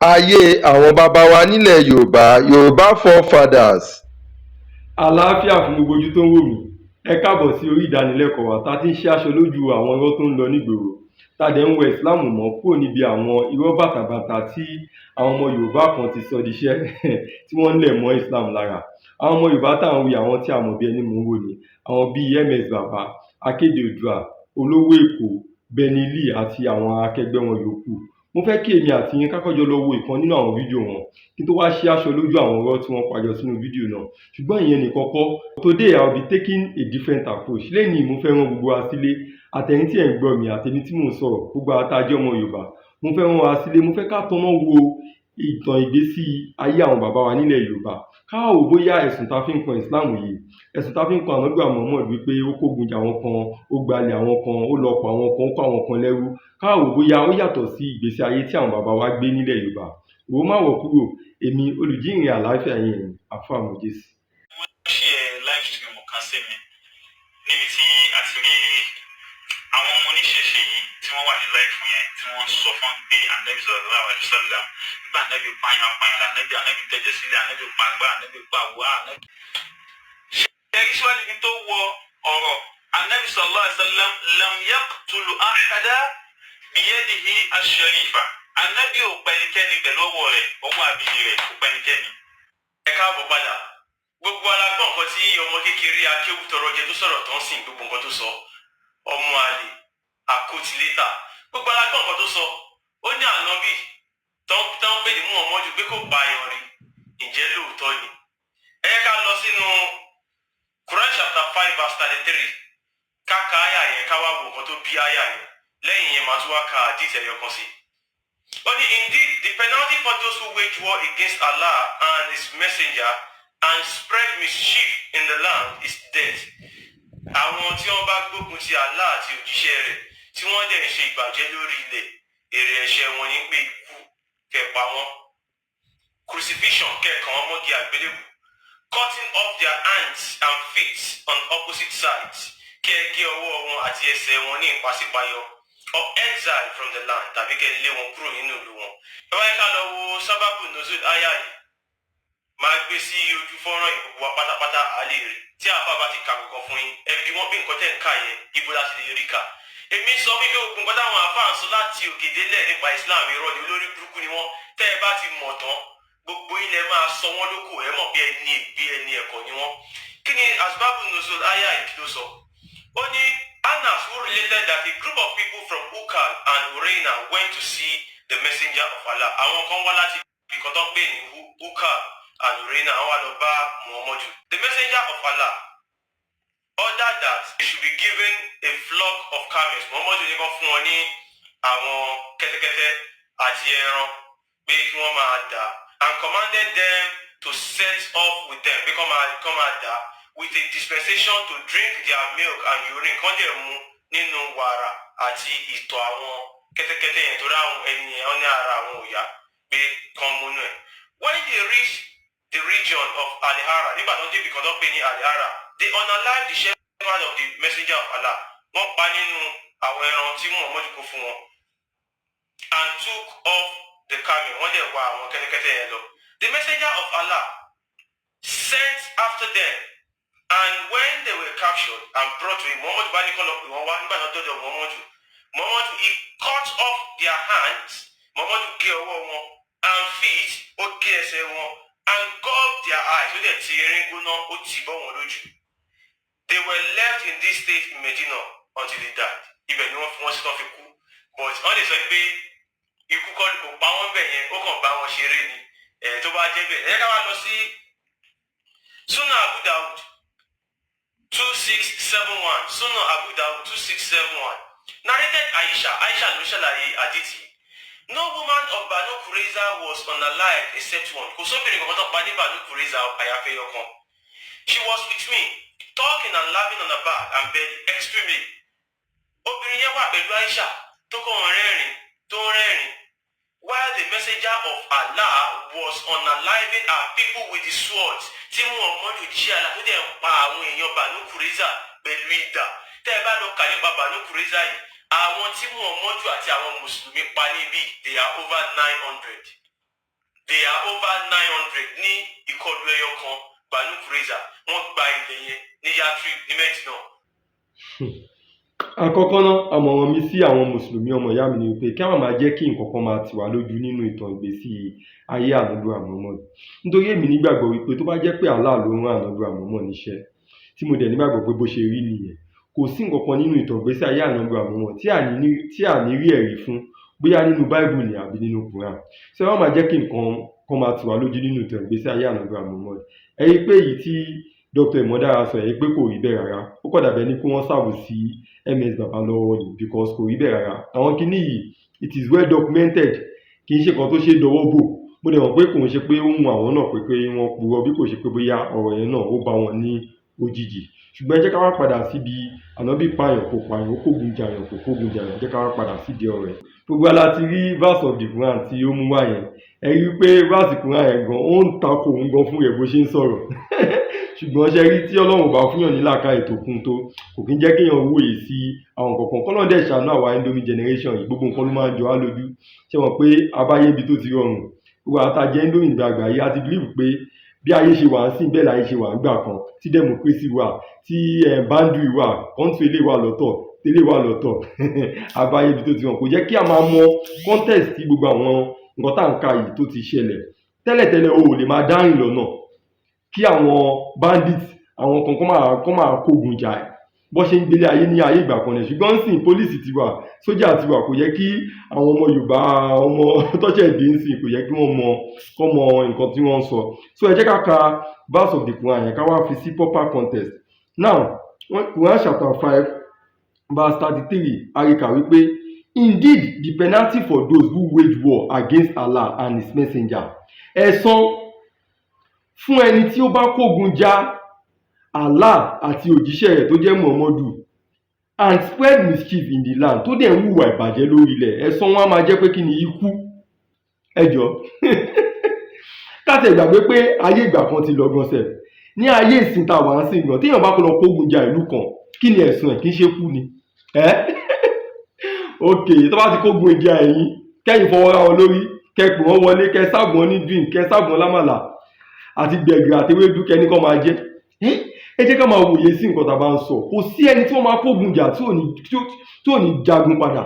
Ayé àwọn bàbá wa nílẹ̀ Yorùbá, Yorùbá forefathers. Àlàáfíà fún gbogbo ojú tó ń wò mí. Ẹ káàbọ̀ sí orí ìdánilẹ́kọ̀ọ́ wa tá a ti ń ṣí aṣọ lójú àwọn irọ́ tó ń lọ nígboro, tá a dẹ̀ ń wẹ Islam mọ́ kúrò níbi àwọn irọ́ bàtàbàtà tí àwọn ọmọ Yorùbá kan ti sọ diṣẹ́ tí wọ́n ń lẹ̀ mọ́ Islam lára. Àwọn ọmọ Yorùbá tá à ń wí, àwọn tí a mọ̀ bí ẹni mowó ni, àwọn bíi MS Bàbá, Akéde Oòduà, Olówó Èkó, Benny Lee àti àwọn akẹgbẹ́ wọn yòókù. Mo fẹ́ kí èmi àti yín ká kọ́kọ́ jọ lọ wo ìkan nínú àwọn fídíò wọn kí n tó wá ṣí aṣọ lójú àwọn irọ́ tí wọ́n pa jọ sínú fídíò náà. Ṣùgbọ́n ìyẹn nìkan kọ́. Today I will be taking a different approach. Lénìí, mo fẹ́ rán gbogbo wa sílé, àtẹ̀yin tí ẹ̀ ń gbọ́ mi, àtèmi tí mò ń sọ̀rọ̀, gbogbo àwa tá a jẹ́ ọmọ Yorùbá. Mo fẹ́ rán wa sílé, mo fẹ́ ká tanná wo ìtàn ìgbésí ayé àwọn bàbá wa nílẹ̀ Yorùbá, ká wá wò bóyá ẹ̀sùn tá a fi ń kan Islam yìí, ẹ̀sùn tá a fi ń kan Ànábì wa Muhammad wípé ó kógun jà àwọn kan, ó gbalẹ̀ àwọn kan, ó lọ pa àwọn kan, ó kó àwọn kan lẹ́rú, ká wá wò bóyá ó yàtọ̀ sí ìgbésí ayé tí àwọn bàbá wa gbé nílẹ̀ Yorùbá. Wò ó, má wọ̀ kúrò. Èmi olùjíhìnrere àlàáfíà yín ni, Àfáà Mojésì. Wọ́n ṣe live stream kan sí mi níbi tí a ti rí àwọn ọmọ oníṣẹ̀ṣe yìí tí wọ́n wà ní live yẹn, tí wọ́n sọ fún pé Anabi sallallahu alaihi wasallam nígbà Anabi pààyàn pààyàn, Anabi, Anabi tẹ̀jẹ̀ sílẹ̀, Anabi pàgbà, Anabi pàwọ́, Anabi. Ṣé ẹ̀rí síwájú kí n tó wọ ọ̀rọ̀? Anabi sallallahu alaihi wasallam lam yaqtulu ahada biyadihi ash-sharifa. Anabi ò pa ẹnikẹ́ni pẹ̀lú ọwọ́ rẹ̀, ọwọ́ àbíyí rẹ̀, kò pa ẹnikẹ́ni. Ẹ káàbọ̀ padà. Gbogbo alágbọ̀n nǹkan tí ọmọ kékeré akéwù tọrọ jẹ tó sọ̀rọ̀ tó ń sìn, gbogbo nǹkan tó sọ, ọmọ àlè àkótílétà, gbogbo alágbọ̀n nǹkan tó sọ. Ó ní Ànábì tó ń pè ní Muhammadu pé kò pààyàn rí. Ǹjẹ́ lóòótọ́ ni? Ẹ jẹ́ ká lọ sínú Quran chapter 5 verse 33, ká ka àyà yẹn, ká wá wo nǹkan tó bí àyà yẹn. Lẹ́yìn yẹn, màá tún wá ka àdìsí ẹ̀yọ kan sí i. Ó ní, "Indeed, the penalty for those who wage war against Allah and his messenger and spread mischief in the land is death." Àwọn tí wọ́n bá gbógun ti Allah àti òjíṣẹ́ rẹ̀, tí wọ́n dẹ̀ ń ṣe ìbàjẹ́ lórí ilẹ̀, èrè ẹ̀ṣẹ̀ wọn ní pé ikú, kẹ́ pa wọ́n, crucifixion, kẹ́ kàn wọ́n mọ́gi àgbélébù, cutting off their hands and feet on opposite sides, kẹ́ ẹ gé ọwọ́ wọn àti ẹsẹ̀ wọn ní ìpàsípayọ, or exile from the land, tàbí kẹ́ ẹ lé wọn kúrò nínú ìlú wọn. Ẹ wáyé ká lọ wo sábàbù nuzul àyà yìí. Máa gbé sí ojú fọ́nrán yìí, gbogbo wa pátápátá à lè rí. Tí àfa bá ti kà kankan fún yín, ẹ bí wọ́n bí nǹkan tẹ̀ ń kà yẹn, ibo la ti lè rí kà. Èmi sọ wípé ogun nǹkan táwọn àfa ń sọ láti òkè délẹ̀ nípa Islam, irọ́ ni, olórí burúkú ni wọ́n. Tẹ́ ẹ bá ti mọ̀ tán, gbogbo ilẹ̀ máa sọ wọ́n lóko. Ẹ mọ̀ bí ẹni ègbé, ẹni ẹ̀kọ́ ni wọ́n. Kí ni asbabu nuzul àyà yìí? Ló sọ? Ó ní, "Anas who related that a group of people from Ukal and Ureina went to see the messenger of Allah." Àwọn kan wá láti ibì kan tó ń pè ní Ukal and Ureina, àwọn wá lọ bá Muhammadu. "The messenger of Allah ordered that they should be given a flock of camels." Muhammadu ní kán fún wọn ní àwọn kẹ́tẹ́kẹ́tẹ́ àti ẹran pé kí wọ́n máa dà, "and commanded them to set off with them," pé kán máa dà, "with a dispensation to drink their milk and urine," kán dẹ̀ mu nínú wàrà àti ìtọ̀ àwọn kẹ́tẹ́kẹ́tẹ́ yẹn, torí àwọn ẹni yẹn, wọ́n ní ara àwọn ò yá, pé kán múnú ẹ̀. "When they reached the region of Alihara," nígbà tó ń débi kan tó ń pè ní Alihara, "they unalived the shepherd of the messenger of Allah," wọ́n pa nínú àwọn ẹran tí Muhammadu kó fún wọn, "and took off the camel," wọ́n dẹ̀ wá àwọn kẹ́tẹ́kẹ́tẹ́ yẹn lọ. "The messenger of Allah sent after them, and when they were captured and brought to him," Muhammadu bá ní kọ́ lọ pè wọ́n wá. Nígbà tó dọ́dọ̀ Muhammadu, Muhammadu, "he cut off their hands," Muhammadu gé ọwọ́ wọn, "and feet," ó gé ẹsẹ̀ wọn, "and gobbled their eyes," ó dẹ̀ ti erin gbóná, ó tì bọ́ wọn lójú. "They were left in this state in Medina until they died." Ibẹ̀ ni wọ́n fi wọ́n sí tán fi kú, but wọ́n lè sọ pé ikú kọ́ kò pa wọ́n bẹ̀ yẹn, ó kàn bá wọn ṣeré ni. Ẹ̀ tó bá jẹ́ bẹ́ẹ̀, ẹ jẹ́ ká wá lọ sí Sunan Abu Dawud 2671. Sunan Abu Dawud 2671 narrated Aisha. Aisha ló ṣàlàyé àdìtì. "No woman of Banu Qurayza was unalived except one." Kò sóbìnrin kankan tó pa ní Banu Qurayza àyàfi ẹyọ kan. "She was with me, talking and laughing on her back and belly extremely." Obìnrin yẹn wà pẹ̀lú Aisha tó kọ́ wọn rẹ́rìn, tó ń rẹ́rìn, "while the messenger of Allah was unaliving our people with the swords," tí Muhammadu jíṣẹ́ Allah tó dẹ̀ ń pa àwọn èèyàn Banu Qurayza pẹ̀lú idà. Tẹ́ ẹ bá lọ kà nípa Banu Qurayza yìí, àwọn tí Muhammadu àti àwọn mùsùlùmí pa níbí, they are over 900. They are over 900 ní ìkọlù ẹyọ kan. Banu Qurayza, wọ́n gba ilẹ̀ yẹn ní Yatrib ní Medina. Àkọ́kọ́ náà, àmọ̀ràn mi sí àwọn mùsùlùmí ọmọ ìyá mi ni pé kí àwọn máa jẹ́ kí nǹkan kan máa tì wá lójú nínú ìtàn ìgbésí ayé Ànábì Muhammad, nítorí èmi nígbàgbọ́ wípé tó bá jẹ́ pé Allah ló rán Ànábì Muhammad níṣẹ́, tí mo dẹ̀ nígbàgbọ́ pé bó ṣe rí nìyẹn, kò sí nǹkan kan nínú ìtàn ìgbésí ayé Ànábì Muhammad tí à ní rí ẹ̀rí fún, bóyá nínú Bible ni àbí nínú Quran. Ṣé wọ́n máa jẹ́ kí nǹkan kan máa tì wá lójú nínú ìtàn ìgbésí ayé Ànábì Muhammad? Ẹ rí i pé èyí tí Dr. Ìmọ̀dára sọ yìí pé kò rí bẹ́ẹ̀ rárá, ó kàn dàbí ẹni pé wọ́n ṣàbò sí MS Baba lọ́wọ́ ni, because kò rí bẹ́ẹ̀ rárá. Àwọn kinní yìí, it is well documented, kì í ṣe nǹkan tó ṣe é dọwọ́ bò. Mo dẹ̀ mọ̀ pé kò ń ṣe pé ó ń àwọn náà pé wọ́n purọ́, bí kò ṣe pé bóyá ọ̀rọ̀ yẹn náà ó bá wọn ní òjijì. Ṣùgbọ́n ẹ jẹ́ ká wá padà síbi Ànábì pààyàn, kò pààyàn, ó kógun jàyàn, kò kógun jàyàn. Jẹ́ ká wá padà sídìí ọ̀rọ̀ ẹ̀. Gbogbo wa la ti rí verse of the Quran tí ó mú wá yẹn. Ẹ rí i pé verse Quran yẹn gan, ó ń takò òun gan fún rẹ̀ bó ṣe ń sọ̀rọ̀. Ṣùgbọ́n ṣe rí, tí Ọlọ́run bá fúnyàn ní làákàyè tó kún tó, kò kí ń jẹ́ kéèyàn wòye sí àwọn nǹkan kan. Kọ́lọ́run dẹ̀ ṣàánú àwa Indomie generation yìí, gbogbo nǹkan ló máa ń jọ wá lójú. Ṣé mọ̀ pé abáyé ibi tó ti rọrùn, gbogbo àwọn tá a jẹ́ Indomie gbàgbà yìí, a ti believe pé bí ayé ṣe wà ń sìn bẹ́ẹ̀ láyé ṣe wà ń gbà kan, tí democracy wà, tí boundary wà, country eléyìí wà lọ́tọ̀, tẹ́lẹ̀ wà lọ́tọ̀. Abáyé ibi tó ti hàn kò jẹ́ kí a máa mọ context tí gbogbo àwọn nǹkan tá à ń ka yìí tó ti ṣẹlẹ̀. Tẹ́lẹ̀tẹ́lẹ̀, o ò lè máa dárìn lọ́nà kí àwọn bandits, àwọn kan kọ́ máa kógun jà ẹ́ bó ṣe ń gbélé ayé ní ayé ìgbà kan náà. Ṣùgbọ́n ń sìn, police ti wà, sójà ti wà. Kò yẹ kí àwọn ọmọ Yorùbá, ọmọ tọ́ṣẹ̀ dé ń sìn, kò yẹ kí wọ́n mọ kọ́ mọ nǹkan tí wọ́n ń sọ. So ẹ jẹ́ ká ka verse of the Quran yẹn, ká wá fi sí proper context. Now, Quran chapter 5 verse 33, a rí kà wípé, "Indeed, the penalty for those who wage war against Allah and his messenger," ẹ̀san fún ẹni tí ó bá kógun ja Allah àti òjíṣẹ́ rẹ̀ tó jẹ́ Muhammadu, "and spread mischief in the land," tó dẹ̀ ń hùwà ìbàjẹ́ lórí ilẹ̀, ẹ̀san wọn á máa jẹ́ pé kí ni? Ikú. Ẹ jọ̀ọ́, ká tiẹ̀ gbàgbé pé ayé ìgbà kan ti lọ gan sef. Ní ayé ìsìn tá a wà ń sìn gan, téèyàn bá lọ kógun ja ìlú kan, kí ni ẹ̀sùn ẹ̀? Kì í ṣe kú ni ẹ́? Ok, tó bá ti kógun ja ẹ̀yìn, kẹ́yìn fọwọ́ ra wọn lórí, kẹ́ pè wọ́n wọlé, kẹ́ serve wọn ní drink, kẹ́ serve wọn lámàlà àti gbẹ̀gìrì àti ewédú, kẹ́ ní kó máa jẹ. Ẹ jẹ́ ká máa wòye sí nǹkan tá a bá ń sọ. Kò sí ẹni tí wọ́n máa kógun jà tí ò ní jagun padà.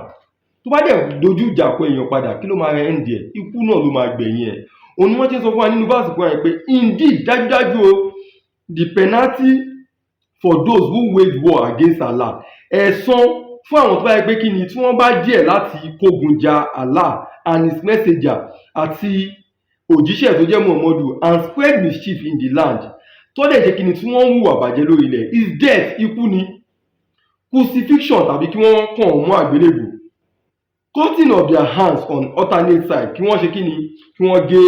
Tó bá dẹ̀ dojú ìjà kọ èèyàn padà, kí ló máa rẹ end ẹ̀? Ikú náà ló máa gbẹ̀yìn ẹ̀. Òun ni wọ́n ti ń sọ fún wa nínú verse kan yẹn pé, indeed, dájúdájú o, the penalty for those who wage war against Allah, ẹ̀san fún àwọn tó bá yẹ pé kí ni, tí wọ́n bá díẹ̀ láti kógun ja Allah and his messenger, àti òjíṣẹ́ tó jẹ́ Muhammadu, and spread mischief in the land, tó dẹ̀ jẹ́ kí ni, tí wọ́n ń hùwà bàjẹ́ lórí ilẹ̀, is death, ikú ni, crucifixion, tàbí kí wọ́n kàn wọ́n mọ́ àgbélébùú, cutting of their hands on alternate side, kí wọ́n ṣe kí ni, kí wọ́n gé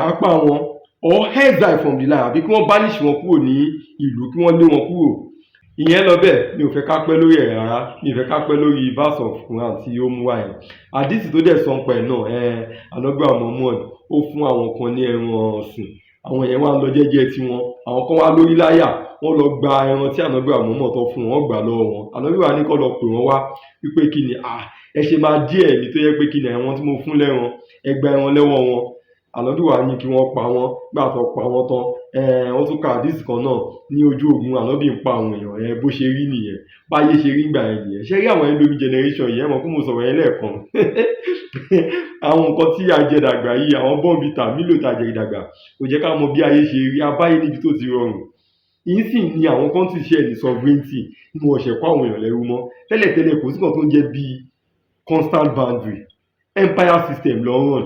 apá wọn, or exile from the land, àbí kí wọ́n banish wọn kúrò ní ìlú, kí wọ́n lé wọn kúrò. Ìyẹn lọ bẹ́ẹ̀. Mi ò fẹ́ ká pẹ́ lórí ẹ̀ rárá. Mi ò fẹ́ ká pẹ́ lórí verse of Quran tí ó mú wá yẹn. Àdìsí tó dẹ̀ sọ ń pa ẹ̀ náà, Ànábì Muhammad ó fún àwọn kan ní ẹran ọ̀sìn. Àwọn yẹn wá ń lọ jẹ́jẹ́ tiwọn. Àwọn kan wá lórí láyà, wọ́n lọ gba ẹran tí Ànábì Muhammad tó fún wọn, gbà lọ́wọ́ wọn. Ànábì wa ní kó lọ pè wọ́n wá wípé, kí ni ẹ ṣe máa díẹ̀ mi tó yẹ pé kí ni, àwọn tí mo fún lẹ́ran, ẹ gba ẹran lọ́wọ́ wọn? Ànábì wa ní kí wọ́n pa wọ́n. Gbà tó pa wọ́n tán, wọ́n tún ka àdìsí kan náà ní ojú ogun, Ànábì ń pa àwọn èèyàn. Bó ṣe rí nìyẹn, báyé ṣe rí gbà yẹn nìyẹn. Ṣé rí àwọn Indomie generation yìí, ẹ mọ̀ pé mo sọ̀rọ̀ yẹn lẹ́ẹ̀kan, àwọn nǹkan tí a jẹ dàgbà yìí, àwọn Bournvita, Milo tá a jẹ dàgbà, kò jẹ́ ká mọ bí ayé ṣe rí. Abáyé níbi tó ti rọrùn yìí sì ni àwọn country ṣe ní sovereignty ní wọn ṣẹ̀ kó àwọn èèyàn lẹ́rú mọ́. Tẹ́lẹ̀tẹ́lẹ̀, kò sí nǹkan tó ń jẹ́ bíi constant boundary. Empire system ló ń run.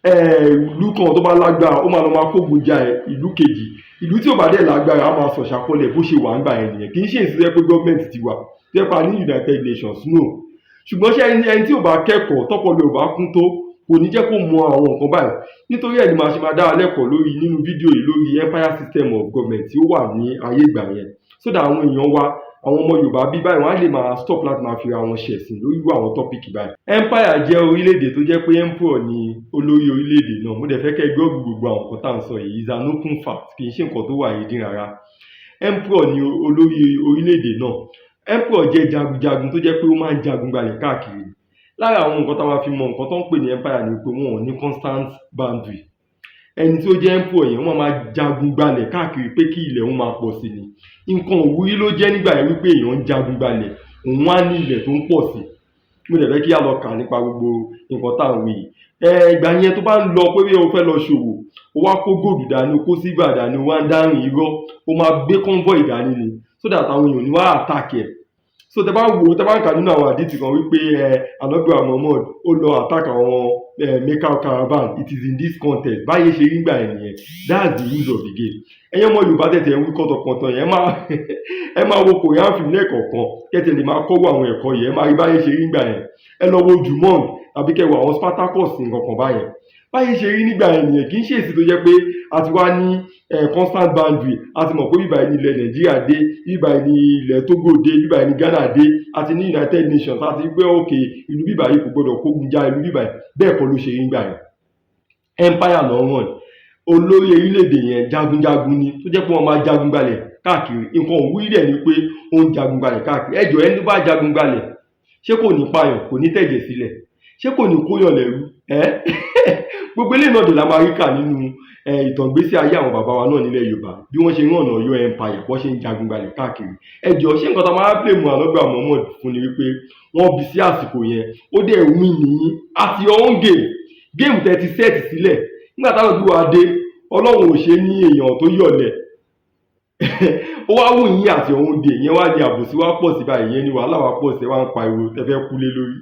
Ìlú kan tó bá lágbára, ó máa lọ máa kógun ja ìlú kejì. Ìlú tí ò bá dẹ̀ lágbára, á máa sọ̀ṣàkọlẹ̀. Bó ṣe wà ń gbà yẹn nìyẹn. Kì í ṣe ìṣiṣẹ́ pé gọ́ọ̀mẹ̀ntì ti wà tó yẹ pa ní United Nations, no. Ṣùgbọ́n ṣé ẹni tí ò bá kẹ́kọ̀ọ́, tọ́pọlọ ò bá kún tó, kò ní jẹ́ kó mọ àwọn nǹkan báyìí. Nítorí ẹ̀ ni màá ṣe máa dára lẹ́kọ̀ọ́ lórí nínú fídíò yìí lórí empire system of government tí ó wà ní ayé ìgbà yẹn, so that àwọn èèyàn wa, àwọn ọmọ Yorùbá bí báyìí, wọ́n á lè máa stop láti máa fi ra wọn ṣẹ̀sìn lórí irú àwọn topic báyìí. Empire jẹ́ orílẹ̀-èdè tó jẹ́ pé emperor ni olórí orílẹ̀-èdè náà. Mo dẹ̀ fẹ́ kẹ́ gbọ́ gbogbo àwọn nǹkan tá à ń sọ yìí is an open fact, kì í ṣe nǹkan tó wà hidden rárá. Emperor ni olórí orílẹ̀-èdè náà. Emperor jẹ́ jagunjagun tó jẹ́ pé ó máa ń jagun gbalẹ̀ káàkiri. Lára àwọn nǹkan tá a máa fi mọ nǹkan tó ń pè ní empire ni pé wọn ò ní constant boundary. Ẹni tí ó jẹ́ emperor yẹn, wọ́n máa jagun gbalẹ̀ káàkiri pé kí ilẹ̀ òun máa pọ̀ sí ni. Nǹkan òwúrí ló jẹ́ nígbà yẹn wípé èèyàn ń jagun gbalẹ̀, òun á ní ilẹ̀ tó ń pọ̀ sí. Mo dẹ̀ fẹ́ kí á lọ kà nípa gbogbo nǹkan tá à ń wí yìí. Ìgbà yẹn, tó bá ń lọ pé o fẹ́ lọ ṣòwò, o wá kó gold dání, o kó silver dání, o wá ń dárìn, irọ́, o máa gbé convoy dání ni, so that àwọn èèyàn ní wá attack ẹ̀. So tẹ bá wo, tẹ bá ń kà nínú àwọn àdìtì kan wípé Ànábì Muhammad ó lọ attack àwọn Mecca caravan, it is in this context. Báyé ṣe rí gbà ẹ̀ nìyẹn. That's the rules of the game. Ẹ̀yin ọmọ Yorùbá tẹ̀tẹ̀ ń wí kọ́tọ̀kọ̀tọ̀ yẹn, ẹ máa wo Korean film lẹ́ẹ̀kọ̀ọ̀kan, kẹ́tẹ̀ lè máa kọ́wọ́ àwọn ẹ̀kọ́ yẹn. Ẹ máa rí báyé ṣe rí gbà yẹn. Ẹ lọ wo Jumong tàbí kẹ́ wo àwọn Spartacus, nǹkan kan báyẹn. Báyé ṣe rí nígbà yẹn nìyẹn. Kì í ṣe èsì tó jẹ́ pé a ti wá ní constant boundary. A ti mọ̀ pé bíbá yìí ní ilẹ̀ Nàìjíríà dé, bíbá yìí ní ilẹ̀ Togo dé, bíbá yìí ní Ghana dé. A ti ní United Nations, a ti gbé òkè ìlú bíbá yìí kò gbọdọ̀ kógun já ìlú bíbá yìí. Bẹ́ẹ̀ kọ́ ló ṣe rí nígbà yẹn. Empire ló ń run. Olórí orílẹ̀-èdè yẹn, jagunjagun ni, tó jẹ́ pé wọ́n máa jagun gbalẹ̀ káàkiri. Nǹkan òwúrí dẹ̀ ni pé ó ń jagun gbalẹ̀ káàkiri. Ẹjọ́, ẹni tó bá jagun gbalẹ̀, ṣé kò ní pààyàn, kò ní tẹ̀jẹ̀ sílẹ̀, ṣé kò ní kóyàn lẹ́rú? Ẹ́ gbogbo eléyìí náà dè la máa rí kà nínú ìtàn ìgbésí ayé àwọn bàbá wa náà nílẹ̀ Yorùbá, bí wọ́n ṣe ń rànà Ọ̀yọ́ empire, bọ́ ṣe ń jagun gbalẹ̀ káàkiri. Ẹ jọ̀ọ́, ṣé nǹkan tá a máa blame Ànábì Muhammad fún ni wípé wọ́n bí sí àsìkò yẹn, ó dẹ̀ win ní at your own game, game tẹ́ ti set sílẹ̀ nígbà táwọn bí wàá dé? Ọlọ́run ò ṣe ní èèyàn tó yọ̀lẹ̀, ó wá wù yín àti òun dè yẹn, wá ní àbòsí wá pọ̀ sí báyìí, yẹn ni wàhálà wá pọ̀ sí, wá ń pariwo tẹ́ fẹ́ kú lé lórí.